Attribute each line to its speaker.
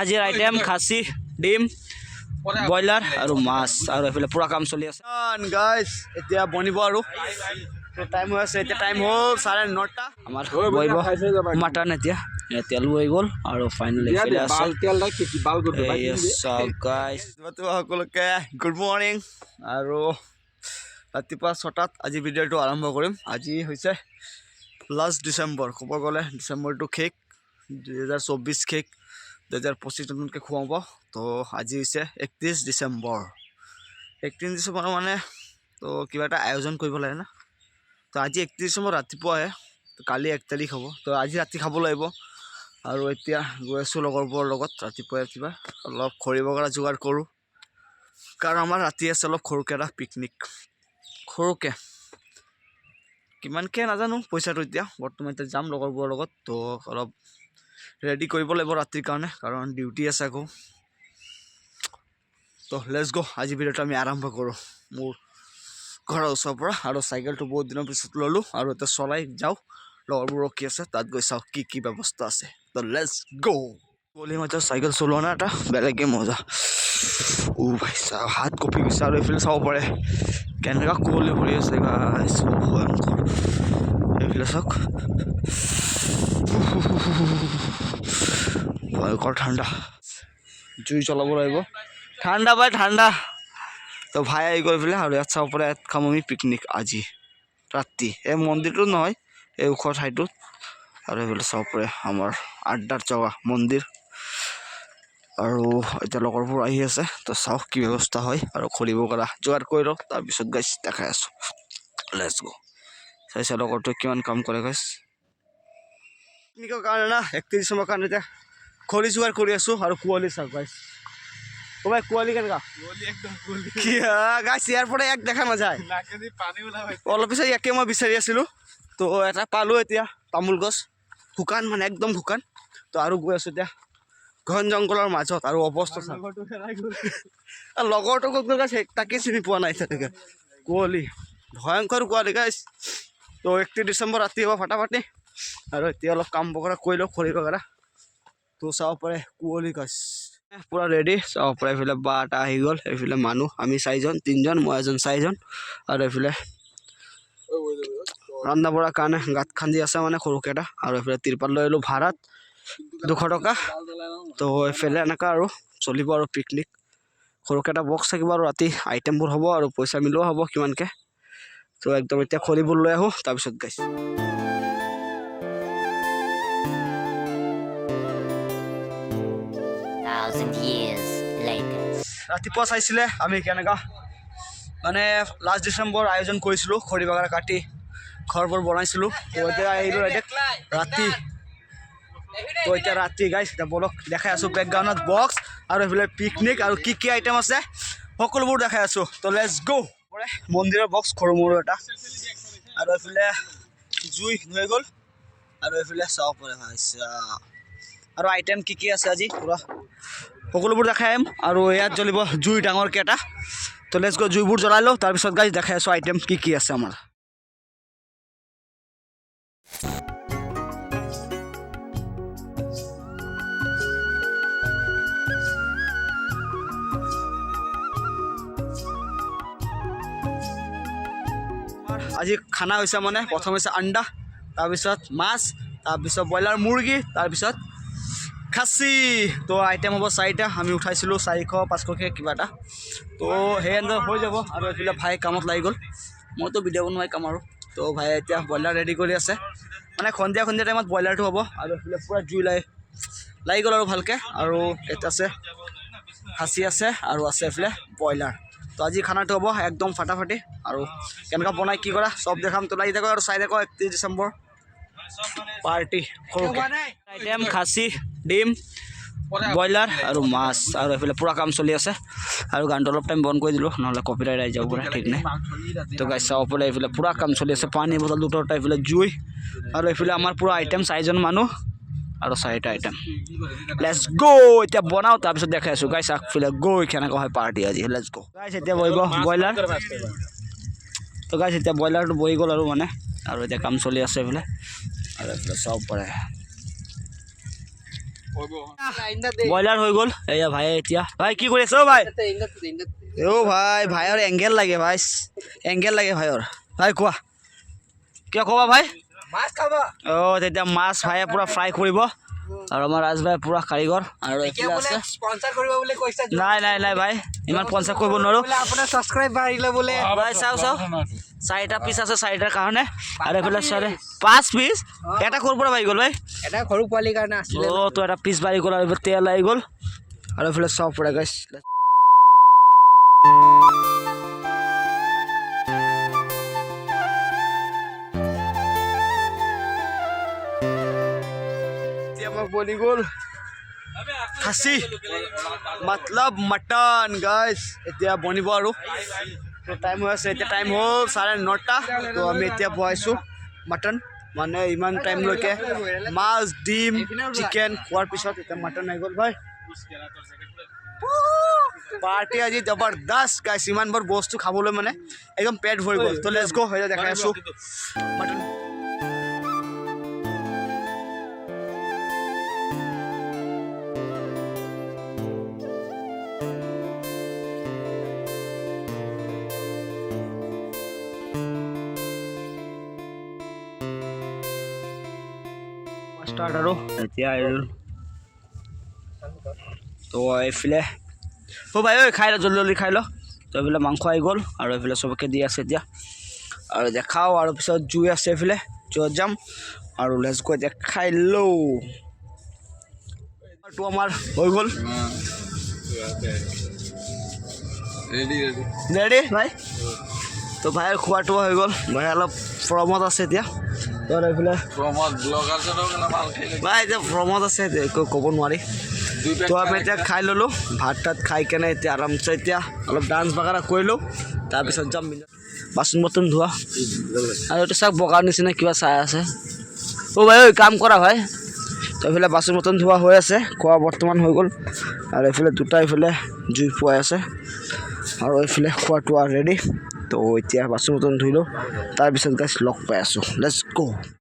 Speaker 1: আজিৰ আইটেম খাচী, ডিম, ব্ৰইলাৰ আৰু মাছ। আৰু এইফালে পূৰা কাম চলি আছে গাইছ। এতিয়া বনিব আৰু টাইম হৈ আছে। এতিয়া টাইম হ'ল 9:30। আমাৰ বহিব মাটন। এতিয়া তেল হৈ গ'ল আৰু ফাইনেলি এইফালে আছে। চাওক গাইছ। সকলোকে গুড মৰ্ণিং আৰু ৰাতিপুৱা 6টাত আজি ভিডিঅ'টো আৰম্ভ কৰিম। আজি হৈছে লাষ্ট ডিচেম্বৰ। ক'ব গ'লে ডিচেম্বৰটো শেষ, 2024 শেষ, 2025 নতুনকৈ সোমাব। তো আজি হৈছে 31 ডিচেম্বৰ। 31 ডিচেম্বৰ মানে তো কিবা এটা আয়োজন কৰিব লাগে না। তো আজি 31 ডিচেম্বৰ ৰাতিপুৱাহে, তো কালি 1 তাৰিখ হ'ব। তো আজি ৰাতি খাব লাগিব। আৰু এতিয়া গৈ আছোঁ লগৰবোৰৰ লগত ৰাতিপুৱাই ৰাতিপুৱা অলপ খৰি বগৰা যোগাৰ কৰোঁ, কাৰণ আমাৰ ৰাতি আছে অলপ সৰুকৈ এটা পিকনিক। সৰুকৈ কিমানকৈ নাজানো পইচাটো। এতিয়া বৰ্তমান এতিয়া যাম লগৰবোৰৰ লগত। তো অলপ ৰেডি কৰিব লাগিব ৰাতিৰ কাৰণে, কাৰণ ডিউটি আছে আকৌ। তো let's গ', আজি ভিডিঅ'টো আমি আৰম্ভ কৰোঁ মোৰ ঘৰৰ ওচৰৰ পৰা। আৰু চাইকেলটো বহুত দিনৰ পিছত ল'লোঁ আৰু এতিয়া চলাই যাওঁ। লগৰবোৰ ৰখি আছে, তাত গৈ চাওঁ কি কি ব্যৱস্থা আছে। তো let's গ'। কুঁৱলীৰ মাজত চাইকেল চলোৱা না এটা বেলেগেই মজা। ও ভাই চাওঁ, হাত কঁপি গৈছে। আৰু এইফালে চাব পাৰে কেনেকুৱা কুঁৱলী ভৰি আছে গাইছ, ভয়ংকৰ। এইফালে চাওক, ভয়ংকৰ ঠাণ্ডা। জুই জ্বলাব লাগিব, ঠাণ্ডা পাই ঠাণ্ডা। তো ভাই আহি গৈ পেলাই আৰু ইয়াত চাব পাৰে। ইয়াত খাম আমি পিকনিক আজি ৰাতি, এই মন্দিৰটো নহয়, এই ওখ ঠাইটোত। আৰু এইফালে চাব পাৰে আমাৰ আড্ডাৰ জগা মন্দিৰ। আৰু এতিয়া লগৰবোৰ আহি আছে, তো চাওক কি ব্যৱস্থা হয়। আৰু খৰি বগৰা যোগাৰ কৰি লওক, তাৰপিছত গাইছ দেখাই আছোঁ। Let's গ'। চাইছে লগৰটোৱে কিমান কাম কৰে গাইছ পিকনিকৰ কাৰণে না, 31 ডিচেম্বৰৰ কাৰণে। এতিয়া খৰি যোগাৰ কৰি আছোঁ আৰু কুঁৱলী চাওক গাইছ। অ ভাই, কুঁৱলী কেনেকুৱা কি গাইছ! ইয়াৰ পৰা ইয়াক দেখা নাযায়। অলপ পিছত ইয়াকে মই বিচাৰি আছিলোঁ, তো এটা পালোঁ এতিয়া। তামোল গছ শুকান, মানে একদম শুকান। তো আৰু গৈ আছোঁ এতিয়া ঘন জংঘলৰ মাজত। আৰু অৱস্থা চাওক, লগৰটো ক'ত গ'ল গাইছ, তাকে চিনি পোৱা নাই এতিয়ালৈকে। কুঁৱলী, ভয়ংকৰ কুঁৱলী গাইছ। তো 31 ডিচেম্বৰ ৰাতি হ'ব ফাটাফাটি। আৰু এতিয়া অলপ কাম বগৰা কৰি লওক, খৰি বগৰা। তো চাব পাৰে কুঁৱলী গাইছ, পূৰা ৰেডি। চাব পাৰে এইফালে বা এটা আহি গ'ল। এইফালে মানুহ আমি চাৰিজন, তিনিজন মই এজন, চাৰিজন। আৰু এইফালে ৰন্ধা বঢ়াৰ কাৰণে গাঁত খান্দি আছে মানে সৰুকৈ এটা। আৰু এইফালে তিৰপাল লৈ আহিলোঁ ভাড়াত 200 টকা। তো এইফালে এনেকুৱা আৰু চলিব আৰু পিকনিক। সৰুকৈ এটা বক্স থাকিব আৰু ৰাতি আইটেমবোৰ হ'ব আৰু পইচা মিলোৱা হ'ব কিমানকৈ। তো একদম এতিয়া খৰিবোৰ লৈ আহোঁ তাৰপিছত গাইছ।
Speaker 2: Thousand years later.
Speaker 1: ৰাতিপুৱা চাইছিলে আমি কেনেকুৱা মানে লাষ্ট ডিচেম্বৰ আয়োজন কৰিছিলোঁ, খৰি বাগান কাটি ঘৰবোৰ বনাইছিলোঁ। তো এতিয়া আহিলোঁ এতিয়া ৰাতি। তো এতিয়া ৰাতি গাইছ, এতিয়া বলক দেখাই আছোঁ। বেকগ্ৰাউণ্ডত বক্স আৰু এইফালে পিকনিক আৰু কি কি আইটেম আছে সকলোবোৰ দেখাই আছোঁ। তো let's গ'। মন্দিৰৰ বক্স সৰু মৰু এটা। আৰু এইফালে জুই হৈ গ'ল। আৰু এইফালে চাব পাৰে ভাই। আৰু আইটেম কি কি আছে আজি পূৰা সকলোবোৰ দেখাই আহিম। আৰু ইয়াত জ্বলিব জুই ডাঙৰকৈ এটা। তো let's গ', জুইবোৰ জ্বলাই লওঁ, তাৰপিছত গাইজ দেখাই আছোঁ আইটেম কি কি আছে আমাৰ। আজি খানা হৈছে মানে প্ৰথম হৈছে আণ্ডা, তাৰপিছত মাছ, তাৰপিছত ব্ৰইলাৰ মুৰ্গী, তাৰপিছত খাচী। তো আইটেম হ'ব চাৰিটা। আমি উঠাইছিলোঁ 400 500কৈ কিবা এটা, তো সেই আঞ্জা হৈ যাব। আৰু এইফালে ভাই কামত লাগি গ'ল, মইতো ভিডিঅ' বনোৱাই কাম আৰু। তো ভাই এতিয়া ব্ৰইলাৰ ৰেডি কৰি আছে, মানে সন্ধিয়া সন্ধিয়া টাইমত ব্ৰইলাৰটো হ'ব। আৰু এইফালে পূৰা জুই লাগি লাগি গ'ল আৰু ভালকৈ। আৰু ইয়াত আছে খাচী আছে আৰু আছে এইফালে ব্ৰইলাৰ। তো আজি খানাটো হ'ব একদম ফাটাফাটি। আৰু কেনেকুৱা বনাই কি কৰা চব দেখাম। তো লাগি থাকক আৰু চাই থাকক 31 ডিচেম্বৰ পাৰ্টি। সৰুকৈ আইটেম খাচী, ডিম, ব্ৰইলাৰ আৰু মাছ। আৰু এইফালে পূৰা কাম চলি আছে। আৰু গানটো অলপ টাইম বন্ধ কৰি দিলোঁ, নহ'লে কপিৰাইট আহি যাব পাৰে, ঠিক নাই। তো গাইছ চাব পাৰে এইফালে পূৰা কাম চলি আছে। পানী বটল দুটা, এইফালে জুই আৰু এইফালে আমাৰ পূৰা আইটেম। চাৰিজন মানুহ আৰু চাৰিটা আইটেম। Let's গ', এতিয়া বনাওঁ, তাৰপিছত দেখাই আছোঁ গাইছ আগফালে গৈ কেনেকুৱা হয় পাৰ্টি আজি। Let's গ' গাইছ, এতিয়া বহিব ব্ৰইলাৰ। তো গাইছ এতিয়া ব্ৰইলাৰটো বহি গ'ল আৰু মানে আৰু এতিয়া কাম চলি আছে এইফালে। আৰু এইফালে চাব পাৰে। ব্ৰইলাৰ হৈ গ'ল। এয়া ভাই, এতিয়া ভাই কি কৰি আছে? অ' ভাই, অ' ভাই, ভাইৰ এংগেল লাগে ভাই, এংগেল লাগে ভাইৰ। ভাই কোৱা, কিয় ক'বা ভাই?
Speaker 3: মাছ খাবা।
Speaker 1: অ' তেতিয়া মাছ ভাইয়ে পূৰা ফ্ৰাই কৰিব আৰু আমাৰ ৰাজভাই পূৰা কাৰিকৰ আৰু এইফালে আছে।
Speaker 3: স্পনচাৰ কৰিব বুলি কৈছে।
Speaker 1: নাই নাই নাই ভাই, ইমান পঞ্চাশ কৰিব নোৱাৰোঁ।
Speaker 3: বোলে আপোনাৰ ছাবস্ক্ৰাইব বাঢ়িলে বোলে।
Speaker 1: ভাই, চাওঁ চাওঁ, চাৰিটা পিচ আছে, চাৰিটাৰ কাৰণে। আৰু এইফালে চাৰে পাঁচ পিচ। এটা ক'ৰ পৰা বাঢ়ি গ'ল ভাই?
Speaker 3: এটা সৰু পোৱালিৰ কাৰণে আছিলে।
Speaker 1: অ' তো এটা পিচ বাঢ়ি গ'ল আৰু এইফালে তেল আহি গ'ল আৰু এইফালে চব পূৰা গাইছ। এতিয়া আমাৰ বনি গ'ল খাচী, মতলব মটন গাইছ। এতিয়া বনিব আৰু তো টাইম হৈ আছে। এতিয়া টাইম হ'ল 9:30। তো আমি এতিয়া বহাইছোঁ মটন। মানে ইমান টাইমলৈকে মাছ, ডিম, চিকেন খোৱাৰ পিছত এতিয়া মটন আহি গ'ল ভাই। পাৰ্টি আজি জবৰদস্ত গাইছ। ইমানবোৰ বস্তু খাবলৈ মানে একদম পেট ভৰি গ'ল। তো let's গ', এতিয়া দেখাই আছোঁ মটন। ষ্টাৰ্ট আৰু এতিয়া আৰু তো এইফালে, অ' ভাই ঐ, খাই ল, জল্দি জল্দি খাই ল। তো এইফালে মাংস আহি গ'ল আৰু এইফালে চবকে দি আছে এতিয়া। আৰু এতিয়া খাওঁ আৰু পিছত জুই আছে এইফালে, জুইত যাম আৰু let's গ', এতিয়া খাই লওঁ। তো আমাৰ হৈ গ'ল।
Speaker 4: Ready ready.
Speaker 1: ৰেডি ভাই। তো ভাইৰ খোৱাটো হৈ গ'ল। ভাই অলপ ফৰ্মত আছে এতিয়া। তো এইফালে
Speaker 4: প্ৰমোদ ব্লগাৰজনক অলপ ভাল খাই।
Speaker 1: ভাই এতিয়া ফৰ্মত আছে, এতিয়া একো ক'ব নোৱাৰি।
Speaker 4: দুই পেক।
Speaker 1: তো আমি এতিয়া খাই ল'লোঁ ভাত তাত। খাই কেনে এতিয়া আৰামছে এতিয়া অলপ ডান্স বাগাৰা কৰিলোঁ, তাৰপিছত যাম বাচন বৰ্তন ধোৱা। আৰু এইটো চাওক, বগাৰ নিচিনা কিবা চাই আছে। অ' ভাই ঐ, কাম কৰা ভাই। তো এইফালে বাচন বৰ্তন ধোৱা হৈ আছে, খোৱা বৰ্তমান হৈ গ'ল। আৰু এইফালে দুটা এইফালে জুই পুৱাই আছে আৰু এইফালে খোৱাটো ৰেডি। তো এতিয়া বাচন বৰ্তন ধুই লওঁ, তাৰপিছত গাইছ লগ পাই আছোঁ। Let's গ'।